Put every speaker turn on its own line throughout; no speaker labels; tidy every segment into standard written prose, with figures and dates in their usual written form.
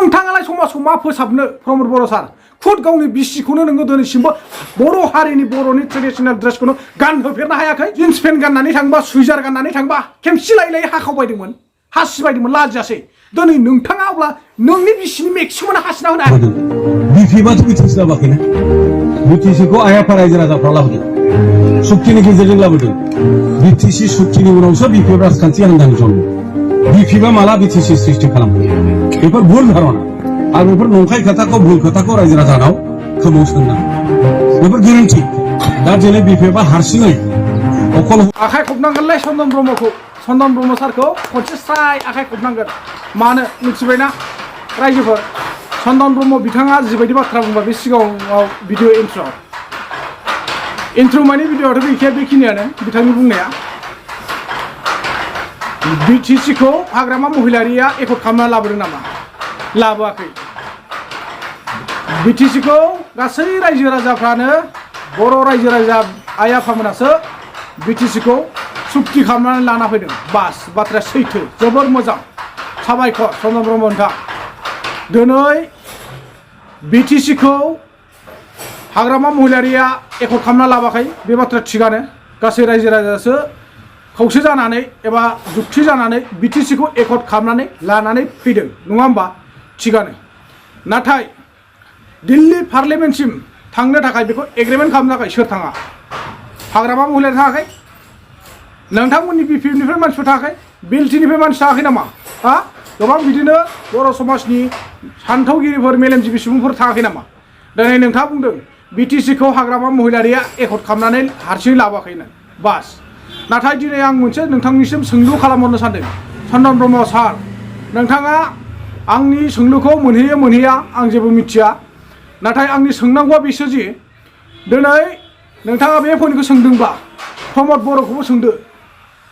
नोंथाङालाय समाजखौ मा फोसाबनो प्रमद बर' सार खुद गावनि बिसिखौनो नोङो दिनैसिमबो बर' हारिनि बर'नि ट्रेडिशनेल ड्रेसखौनो गानहोफेरनो हायाखै जिन्स पेन्ट गाननानै थांबा सुइजार गाननानै थांबा खेमसि लायै हाखावबायदोंमोन हासिबायदोंमोन लाजियासै दिनै नोंथाङा अब्ला नोंनि बिसिनि मेक्सिखौनो हासिना होनो हाया
बिफिबाथ' बिटिसि लाबोआखैना बिटिसिखौ आइ आफा रायजो राजाफ्रा लाबोदों सुक्तिनि गेजेरजों लाबोदों बिटिसि सुक्तिनि उनावसो बिपिएफ राजखान्थि हान्जानि जन्म बिपिएफआ माला बिटिसि सृष्टि खालामो बेफोर भुल धारना आरो बेफोर नंखाय खोथाखौ भुल खोथाखौ रायजो राजानाव खोमाव सोंनां बेफोर गोरोन्थि दा दिनै बिपिएफआ हारसिङै अकल
आखाइ खबनांगोनलै चन्दन ब्रह्म सारखौ खनसे स्राय आखाइ खबनांगोन मानो मिथिबायना रायजोफोर चन्दन ब्रह्म बिथाङा जिबायदि बाथ्रा बुंबाय बे सिगाङाव भिडिअ इन्ट्र माने भिडिअआथ' गैखाया बेखिनियानो बिथांनि बुंनाया बिटिसिखौ हाग्रामा महिलारिया एकर्ड खालामना लाबोदों नामा लाबोआखै बिटिसिखौ गासै रायजो राजाफ्रानो बर' रायजो राजा आइ आफामोनासो बिटिसिखौ सुक्ति खालामनानै लाना फैदों बास बाथ्राया सैथो जोबोर मोजां साबायखर चन्दन ब्रह्म नोंथां दिनै बिटिसिखौ हाग्रामा महिलारिया एकर्ड खालामना लाबाखै बे बाथ्रा थिगानो गासै रायजो राजासो खौसे जानानै एबा जुक्ति जानानै बिटिसिखौ एकर्ड खालामनानै लानानै फैदों नङा होमबा थिगानो नाथाय दिल्ली पार्लियामेन्टसिम थांनो थाखाय बेखौ एग्रिमेन्ट खालामनो थाखाय सोर थाङा हाग्रामा महिलारि थाङाखै नोंथांमोननि बिपिएफनिफ्राय मानसिफोर थाङाखै बिएलटिनिफ्राय मानसि थाङाखै नामा हा गोबां बिदिनो बर' समाजनि सानथौगिरिफोर मेलेमजिबि सुबुंफोर थाङाखै नामा दिनै नोंथाङा बुंदों बिटिसिखौ हाग्रामा महिलारिया एकर्ड खालामनानै हारसिङै लाबोआखैनो बास नाथाय दिनै आं मोनसे नोंथांनिसिम सोंलु खालामहरनो सानदों चन्दन ब्रह्म सार नोंथाङा आंनि सोंलुखौ मोनहैया आं जेबो मिथिया नाथाय आंनि सोंनांगौआ बेसो जि दिनै नोंथाङा बे पइन्टखौ सोंदोंब्ला प्रमद बर'खौबो सोंदो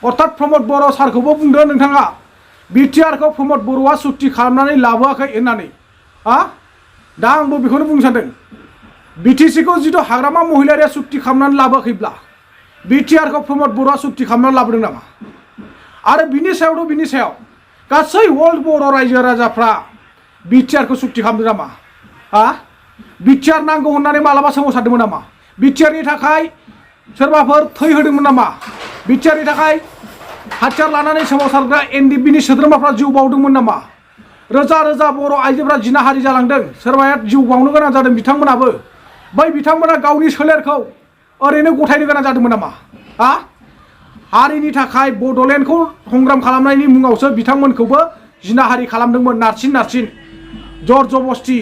अर्थात प्रमद बर' सारखौबो बुंदो नोंथाङा बिटिआरखौ प्रमद बर'आ सुक्ति खालामनानै लाबोआखै होननानै दा आंबो बेखौनो बुंनो सानदों बिटिसिखौ जिथु हाग्रामा महिलारिया सुक्ति खालामनानै लाबोआखैब्ला बिटिआरखौ प्रमद बर'आ सुक्ति खालामनानै लाबोदों नामा आरो बिनि सायाव गासै वर्ल्ड बर' रायजो राजाफ्रा बिटिआरखौ सुक्ति खालामदों नामा बिटिआर नांगौ होननानै मालाबा सोमावसारदोंमोन नामा बिटिआरनि थाखाय सोरबाफोर थै होदोंमोन नामा बिटिआरनि थाखाय हाथियार लानानै सोमावसारग्रा एनडिएफबिनि सोद्रोमाफ्रा जिउ बावदोंमोन नामा रोजा रोजा बर' आइजोफ्रा जिनाहारि जालांदों सोरबाया जिउ बावनो गोनां जादों बिथांमोनाबो बै बिथांमोना गावनि सोलेरखौ ओरैनो गथायनो गोनां जादोंमोन नामा हारिनि थाखाय बड'लेण्डखौ संग्राम खालामनायनि मुङावसो बिथांमोनखौबो जिनाहारि खालामदोंमोन नारसिन जर जबस्ति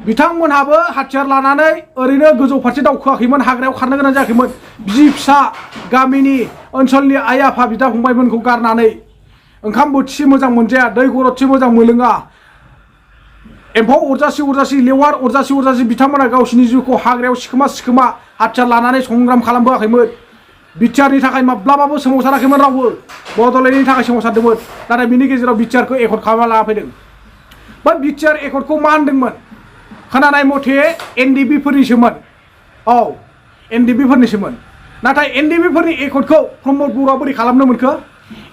बिथांमोनहाबो हाथियार लानानै ओरैनो गोजौ फारसे दावखोआखैमोन हाग्रायाव खारनो गोनां जायाखैमोन बिसि फिसा गामिनि ओनसोलनि आइ आफा बिदा फंबायमोनखौ गारनानै ओंखाम बोथिसे मोजां मोनजाया दै गरदसे मोजां मोनलोङा एम्फौ अरजासि लेवार अरजासि बिथांमोना गावसिनि जिउखौ हाग्रायाव सिखोमा हाथियार लानानै संग्राम खालामबोआखैमोन बिटिआरनि थाखाय माब्लाबाबो सोमावसाराखैमोन रावबो बड'लेण्डनि थाखाय सोमावसारदोंमोन नाथाय बिनि गेजेराव बिटिआरखौ एकर्ड खालामना लाना फैदों बै बिटिआर एकर्डखौ मा होनदोंमोन खोनानाय मथे एनडिएफबिफोरनिसोमोन एनडिएफबिफोरनिसोमोन नाथाय एनडिएफबिफोरनि एकर्डखौ प्रमद बर'आ बोरै खालामनो मोनखो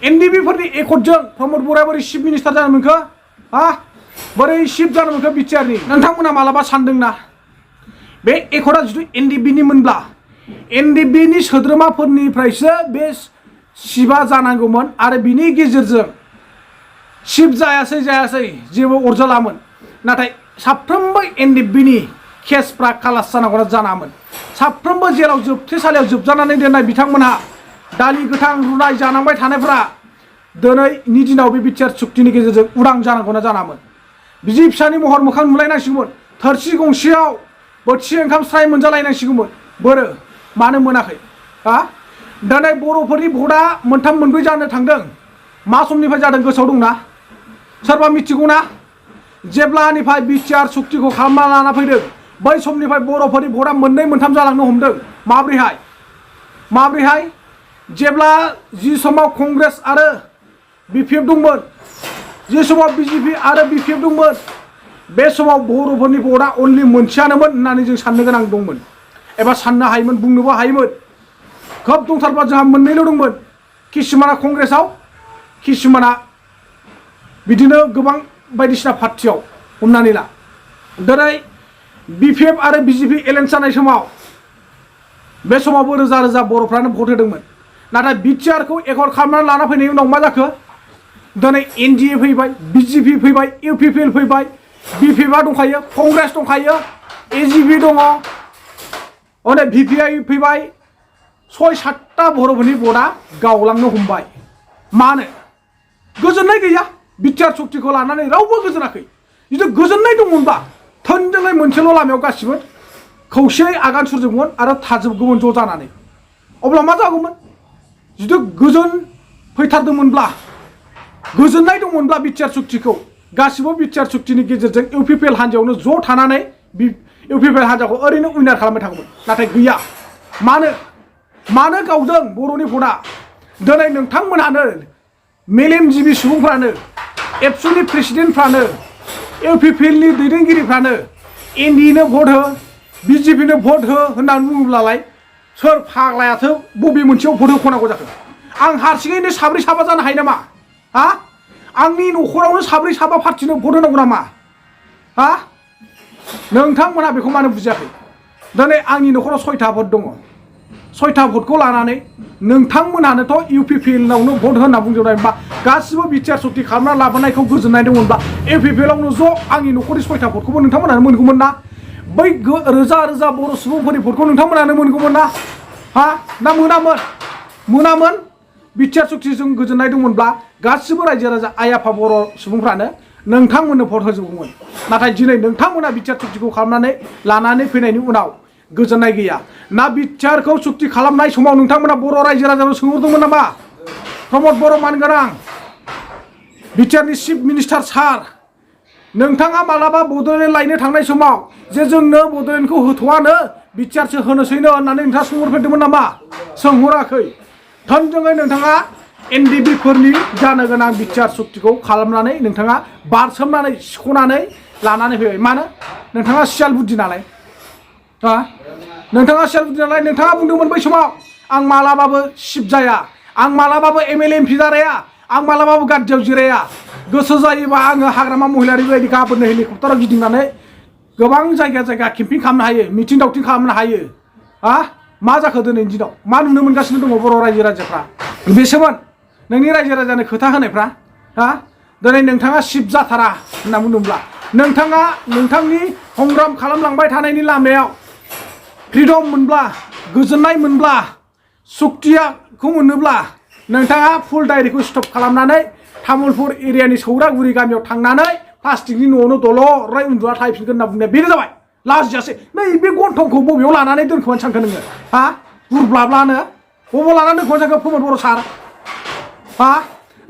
एनडिएफबिफोरनि एकर्डजों प्रमद बर'आ बोरै चिफ मिनिस्टार जानो मोनखो बोरै चिफ जानो मोनखो बिटिआरनि नोंथांमोना मालाबा सानदोंना बे एकर्डआ जुदि एनडिएफबिनि मोनब्ला एनडिएफबिनि सोद्रोमाफोरनिफ्रायसो बे चिफआ जानांगौमोन आरो बिनि गेजेरजों चिफ जायासै जेबो अरजालामोन नाथाय साफ्रोमबो एनडिएफबिनि केसफ्रा खालास जानांगौना जानामोन साफ्रोमबो जेराव जोबथेसालियाव जोबजानानै दोननाय बिथांमोनहा दालि गोथां रुनाय जानांबाय थानायफ्रा दिनैनि दिनाव बे बिटिआर सुक्तिनि गेजेरजों उदां जानांगौना जानामोन बिसि फिसानि महर मोखां नुलायनांसिगौमोन थोरसि गंसेयाव बोथिसे ओंखाम स्राय मोनजालायनांसिगौमोन बोरो मानो मोनाखै दिनै बर'फोरनि भटआ मोनथाम मोनब्रै जानो थांदों मा समनिफ्राय जादों गोसोआव दंना सोरबा मिथिगौना जेब्लानिफ्राय बिटिआर सुक्तिखौ खालामना लाना फैदों बै समनिफ्राय बर'फोरनि भटआ मोननै मोनथाम जालांनो हमदों माब्रैहाय जेब्ला जि समाव कंग्रेस आरो बिपिएफ दंमोन जि समाव बिजेपि आरो बिपिएफ दंमोन बे समाव बर'फोरनि भटआ अनलि मोनसेयानोमोन होननानै जों साननो गोनां दंमोन एबा साननो हायोमोन बुंनोबो हायोमोन खोब दंथारबा जोंहा मोननैल' दंमोन किसुमाना कंग्रेसआव किसुमाना बिदिनो गोबां बायदिसिना पार्टियाव हमनानै ला दिनै BPF आरो BJP एलायन्स जानाय समाव बे समावबो रोजा रोजा बर'फ्रानो भट होदोंमोन नाथाय बिटिआरखौ एकर्ड खालामनानै लाना फैनायनि उनाव मा जाखो दिनै NDA फैबाय BJP फैबाय UPPL फैबाय BPF दंखायो कंग्रेस दंखायो AGP दङ अने VPI फैबाय 6-7टा बर'फोरनि भटआ गावलांनो हमबाय मानो गोजोननाय गैया बिटिआर सक्तिखौ लानानै रावबो गोजोनाखै जुदि गोजोननाय दंमोनबा थोंजोङै मोनसेल' लामायाव गासिबो खौसेयै आगान सुरजोबगौमोन आरो थाजोबगौमोन ज' जानानै अब्ला मा जागौमोन जुदि गोजोन फैथारदोंमोनब्ला गोजोननाय दंमोनब्ला बिटिआर सक्तिखौ गासिबो बिटिआर सक्तिनि गेजेरजों UPPL हान्जायावनो ज' थानानै UPPL हान्जाखौ ओरैनो उइनार खालामबाय थागौमोन नाथाय गैया मानो गावदों बर'नि भटआ दिनै नोंथांमोनहानो मेलेमजिबि सुबुंफ्रानो एबसुनि प्रेसिडेन्टफ्रानो UPPL नि दैदेनगिरिफ्रानो NDA नो भट हो BJP नो भट हो होननानै बुङोब्लालाय सोर फाग्लायाथो बबे मोनसेयाव भट होखनांगौ जाखो आं हारसिङैनो 4-5 जानो हायो नामा हा आंनि न'खरावनो 4-5 पार्टिनो भट होनांगौ नामा हा नोंथांमोनहा बेखौ मानो बुजियाखै दिनै आंनि न'खराव 6टा भट दङ 6टा भटखौ लानानै नोंथांमोनहानोथ' UPPL नावनो भट होनना बुंजोबनायबा गासिबो बिटिआर सक्ति खालामना लाबोनायखौ गोजोननाय दंमोनब्ला UPPL आवनो ज' आंनि न'खरनि 6टा भटखौबो नोंथांमोनहानो मोनगौमोन ना बै रोजा रोजा बर' सुबुंफोरनि भटखौ नोंथांमोनहानो मोनगौमोन ना हा ना मोनामोन बिटिआर सक्तिजों गोजोननाय दंमोनब्ला गासिबो रायजो राजा आइ आफा बर' सुबुंफ्रानो नोंथांमोननो भट होजोबगौमोन नाथाय दिनै नोंथांमोना बिटिआर सक्तिखौ खालामनानै लानानै फैनायनि उनाव गोजोननाय गैया ना बिटिआरखौ सक्ति खालामनाय समाव नोंथांमोना बर' रायजो राजानो सोंहरदोंमोन नामा प्रमद बर' मानगोनां बिटिआरनि चिफ मिनिस्टार सार नोंथाङा मालाबा बड'लेण्ड लायनो थांनाय समाव जे जोंनो बड'लेण्डखौ होथ'वानो बिटिआरसो होनोसैनो होननानै नोंथाङा सोंहरफेरदोंमोन नामा सोंहराखै थोंजोङै नोंथाङा NDB फोरनि जानो गोनां बिटिआर सक्तिखौ खालामनानै नोंथाङा बारसोमनानै सिख'नानै लानानै फैबाय मानो नोंथाङा सियाल बुद्धि नालाय हा नोंथाङा सियाल बुद्धि नालाय नोंथाङा बुंदोंमोन बै समाव आं मालाबाबो सिफ जाया आं मालाबाबो MLA MP जाया आं मालाबाबो गाद्दियाव जिराया गोसो जायोबा आङो हाग्रामा महिलारि बायदि गाबोननो हेलिकप्टाराव गिदिंनानै गोबां जायगा केम्पिं खालामनो हायो मिटिं दावथिं खालामनो हायो हा मा जाखो दिनैनि दिनाव मा नुनो मोनगासिनो दङ बर' रायजो राजाफ्रा बेसोमोन नोंनि रायजो राजानो खोथा होनायफ्रा हा दिनै नोंथाङा सिफ जाथारा होनना बुंदोंब्ला नोंथाङा नोंथांनि संग्राम खालामलांबाय थानायनि लामायाव फ्रिडम मोनब्ला गोजोननाय मोनब्ला सक्तिखौ मोनोब्ला नोंथाङा फुल डायरिखौ स्टप खालामनानै तामुलपुर एरियानि सौरागुरि गामियाव थांनानै प्लास्टिकनि न'आवनो दलरै उन्दुना थाहैफिनगोन होनना बुंनाया बेनो जाबाय लाजियासै नैबे गन्थंखौ बबेयाव लानानै दोनखोमानो सानखो नोङो हा गुरब्लाब्लानो बबाव लानानै दोनखोमानो सानखो प्रमद बर' सार हा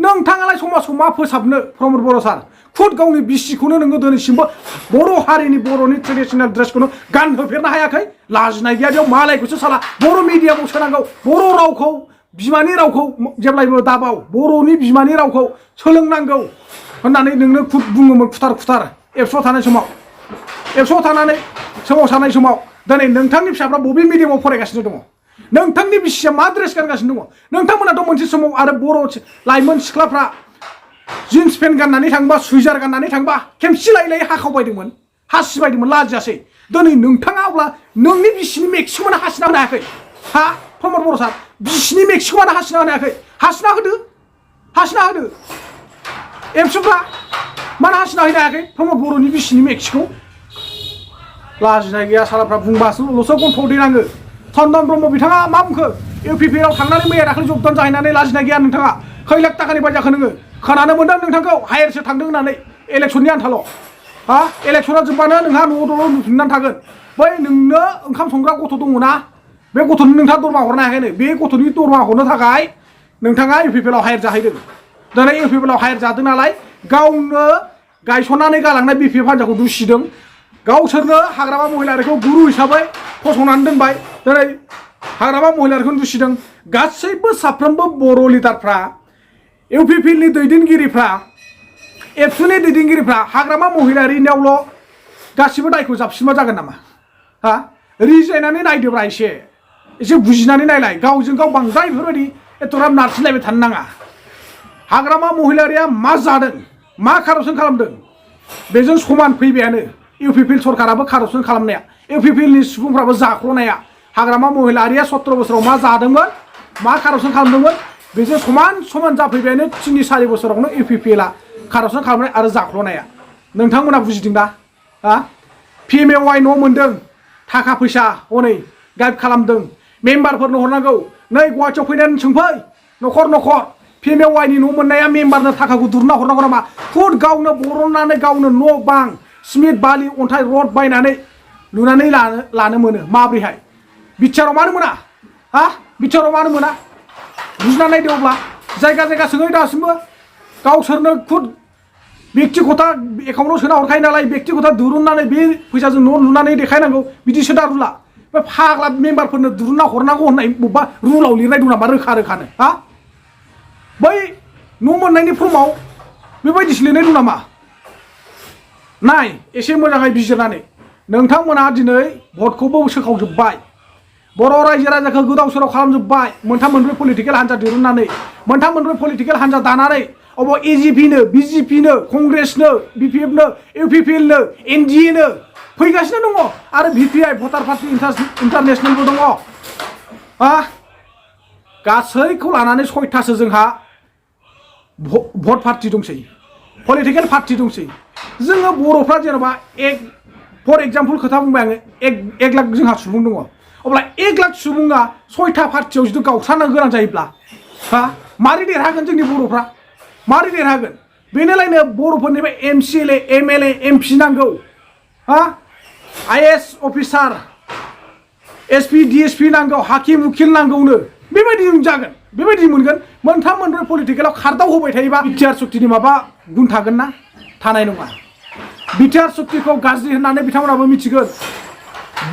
नोंथाङालाय समाजखौ मा फोसाबनो प्रमद बर' सार खुद गावनि बिसिखौनो नोङो दिनैसिमबो बर' हारिनि बर'नि ट्रेडिशनेल ड्रेसखौनो गानहोफेरनो हायाखै लाजिनाय गैया बेयाव मालायखौसो साला बर' मिडियामाव सोनांगौ बर' रावखौ बिमानि रावखौ जेब्लायबो दाबाव बर'नि बिमानि रावखौ सोलोंनांगौ होननानै नोंनो खुद बुङोमोन खुथार एबसुआव थानाय समाव एबसुआव थानानै सोमावसारनाय समाव दिनै नोंथांनि फिसाफ्रा बबे मिडियामाव फरायगासिनो दङ नोंथांनि बिसिया मा ड्रेस गानगासिनो दङ नोंथांमोनाथ' मोनसे समाव आरो बर' लाइमोन सिख्लाफ्रा जिन्स पेन्ट गाननानै थांबा सुइजार गाननानै थांबा खेमसि लायै हाखावबायदोंमोन हासिबायदोंमोन लाजियासै दिनै नोंथाङा अब्ला नोंनि बिसिनि मेक्सिखौ मानो हासिना होनो हायाखै हा प्रमद बर' सार बिसिनि मेक्सिखौ मानो हासिना होनो हायाखै हासिना होदो एबसुफ्रा मानो हासिना होनो हायाखै प्रमद बर'नि बिसिनि मेक्सिखौ लाजिनाय गैया सालाफ्रा बुंबासोल'सो गन्थ'आव दैनाङो चन्दन ब्रह्म बिथाङा मा बुंखो UPPL आव थांनानै मैया दाखालि जगदान जाहैनानै लाजिनाय गैया नोंथाङा खै लाख थाखानि बायजाखो नोङो खोनानो मोनदों नोंथांखौ हायेरसो थांदों होननानै इलेक्सननि आन्थाल' हा इलेक्सना जोबबानो नोंहा न'आव दल' नुफिननानै थागोन बै नोंनो ओंखाम संग्रा गथ' दङना बे गथ'नो नोंथाङा दरमा हरनो हायाखैनो बे गथ'नि दरमा हरनो थाखाय नोंथाङा UPPL आव हायेर जाहैदों दिनै UPPL आव हायेर जादों नालाय गावनो गायसननानै गालांनाय BPF हान्जाखौ दुसिदों गावसोरनो हाग्रामा महिलारिखौ गुरु हिसाबै फसंनानै दोनबाय दिनै हाग्रामा महिलारिखौ दुसिदों गासैबो साफ्रोमबो बर' लिडारफ्रा UPPL नि दैदेनगिरिफ्रा एबसुनि दैदेनगिरिफ्रा हाग्रामा महिलारिनियावल' गासिबो दायखौ जाबसिनबा जागोन नामा हा रिजायनानै नायदोब्रा एसे बुजिनानै नायलाय गावजों गाव बांद्राय बेफोरबायदि एथ'ग्राब नारसिनलायबाय थानो नाङा हाग्रामा महिलारिया मा जादों मा कारापसन खालामदों बेजों समान फैबायानो इउपिपिएल सरकाराबो कारापसन खालामनाया इउपिपिएलनि सुबुंफ्राबो जाख्ल'नाया हाग्रामा महिलारिया 17 बोसोराव मा जादोंमोन मा कारापसन खालामदोंमोन बेजों समान जाफैबायानो 3-4 बोसोरावनो इउपिपिएलआ कारापसन खालामनाय आरो जाख्ल'नाया नोंथांमोना बुजिदों दा हा पिएमएवाइ न' मोनदों थाखा फैसा हनै गाइड खालामदों मेम्बारफोरनो हरनांगौ नै गुवाहाटियाव फैनानै सोंफै न'खर पिएमएवाइनि न' मोननाया मेम्बारनो थाखाखौ दुरुनना हरनांगौ नामा खुद गावनो बरननानै गावनो न' बां सिमेन्ट बालि अन्थाइ रड बायनानै लुनानै लानो मोनो माब्रैहाय बिटिआरआव मानो मोना हा बिटिआरआव मानो मोना बुजिना नायदो अब्ला जायगा सोङै दासिमबो गावसोरनो खुद बेक्तिगता एकाउन्टाव सोना हरखायो नालाय बेक्तिगता दुरुननानै बे फैसाजों न' लुनानै देखायनांगौ बिदिसो दा रुला बे फाग्ला मेम्बारफोरनो दुरुनना हरनांगौ होननाय बबेबा रुलाव लिरनाय दं नामा रोखा-रोखानो हा बै न' मोननायनि फर्माव बेबायदिसो लिरनाय दं नामा नाय एसे मोजाङै बिजिरनानै नोंथांमोना दिनै भटखौबो सोखावजोब्बाय बर' रायजो राजाखौ गोदाव सोराव खालामजोब्बाय मोनथाम मोनब्रै पलिटिकेल हान्जा दिरुननानै मोनथाम मोनब्रै पलिटिकेल हान्जा दानानै अबाव एजिपिनो बिजेपिनो कंग्रेसनो बिपिएफनो इउपिपिएलनो एनडिएनो फैगासिनो दङ आरो भिपिआइ भटार पार्टि इन्टारनेसनेलबो दङ हा गासैखौ लानानै 6थासो जोंहा भट पार्टि दंसै पलिटिकेल पार्टि दंसै जोङो बर'फ्रा जेनेबा फर एग्जाम्पल खोथा बुंबाय आङो 1 लाख जोंहा सुबुं दङ अब्ला 1 लाख सुबुङा 6था पार्टियाव जुदि गावस्रानो गोनां जायोब्ला हा मारै देरहागोन जोंनि बर'फ्रा मारै देरहागोन बेनोलायनो बर'फोरनि बे एमसिएलए एमएलए एमपि नांगौ हा आइएएस अफिसार एसपि डिएसपि नांगौ हाकिम उकिल नांगौनो बेबायदि जागोन बेबायदि मोनगोन मोनथाम मोनब्रै पलिटिकेलाव खारदाव होबाय थायोबा बिटिआर सक्तिनि माबा गुन थागोन ना थानाय नङा बिटिआर सक्तिखौ गाज्रि होननानै बिथांमोनाबो मिथिगोन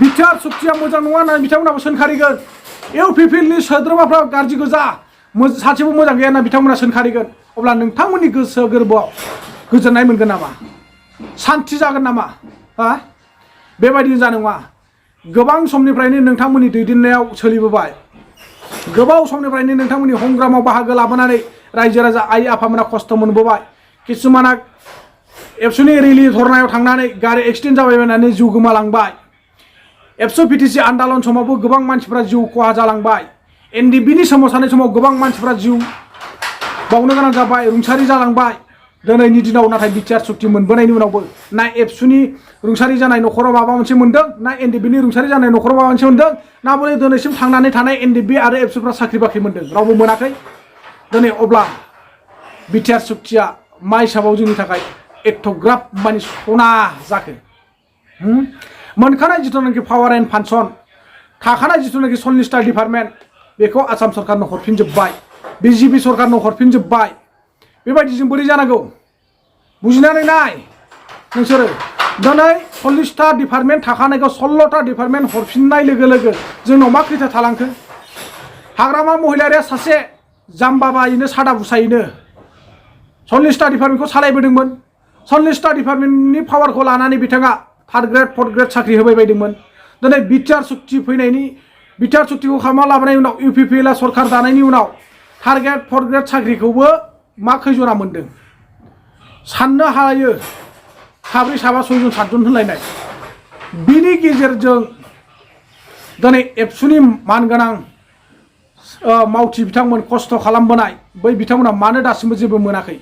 बिटिआर सक्तिया मोजां नङा होननानै बिथांमोनाबो सोंखारिगोन इउपिपिएलनि सोद्रोमाफ्रा गाज्रि गोजा सासेबो मोजां गैया होनना बिथांमोना सोंखारिगोन अब्ला नोंथांमोननि गोसो गोरबोआव गोजोननाय मोनगोन नामा सान्थि जागोन नामा हा बेबायदि जानाय नङा गोबां समनिफ्रायनो नोंथांमोननि दैदेननायाव सोलिबोबाय गोबाव समनिफ्रायनो नोंथांमोननि हंग्रामाव बाहागो लाबोनानै रायजो राजा आइ आफामोना खस्थ' मोनबोबाय किसुमाना एबसुनि रिलिज हरनायाव थांनानै गारि एक्सिडेन्ट जाबायबायनानै जिउ गोमालांबाय एबसु पिटिसि आन्दालन समावबो गोबां मानसिफ्रा जिउ खहा जालांबाय एनडिबिनि सोमावसारनाय समाव गोबां मानसिफ्रा जिउ बावनो गोनां जाबाय रुंसारि जालांबाय दिनैनि दिनाव नाथाय बिटिआर सक्ति मोनबोनायनि उनावबो ना एबसुनि रुंसारि जानाय न'खराव माबा मोनसे मोनदों ना एनडिबिनि रुंसारि जानाय न'खराव माबा मोनसे मोनदों ना बोरै दिनैसिम थांनानै थानाय एनडिबि आरो एबसुफ्रा साख्रि बाख्रि मोनदों रावबो मोनाखै दिनै अब्ला बिटिआर सक्तिया मा हिसाबाव जोंनि थाखाय एथ'ग्राब माने सना जाखो मोनखानाय जिथुनाखि पावार एन्ड फांसन थाखानाय जिथुनाखि 40टा डिपार्टमेन्ट बेखौ आसाम सरकारनो हरफिनजोब्बाय बिजेपि सरकारनो हरफिनजोब्बाय बेबायदिजों बोरै जानांगौ बुजिनानै नाय नोंसोरो दिनै 40टा डिपार्टमेन्ट थाखानायखौ 16टा डिपार्टमेन्ट हरफिननाय लोगो लोगो जोंनाव मा खैथा थालांखो हाग्रामा महिलारिया सासे जाम्बाबायैनो सादा बुसायैनो 40टा डिपार्टमेन्टखौ सालायबोदोंमोन 40टा डिपार्टमेन्टनि पावारखौ लानानै बिथाङा 3rd ग्रेड 4th ग्रेड साख्रि होबाय बायदोंमोन दिनै बिटिआर सक्ति फैनायनि बिटिआर सक्तिखौ खालामना लाबोनायनि उनाव इउपिपिएलआ सरकार दानायनि उनाव 3rd ग्रेड 4th ग्रेड साख्रिखौबो मा खैजना मोनदों साननो हायो 4 5 6 जन 7 जन होनलायनाय बिनि गेजेरजों दिनै एबसुनि मानगोनां मावथि बिथांमोन खस्थ' खालामबोनाय बै बिथांमोना मानो दासिमबो जेबो मोनाखै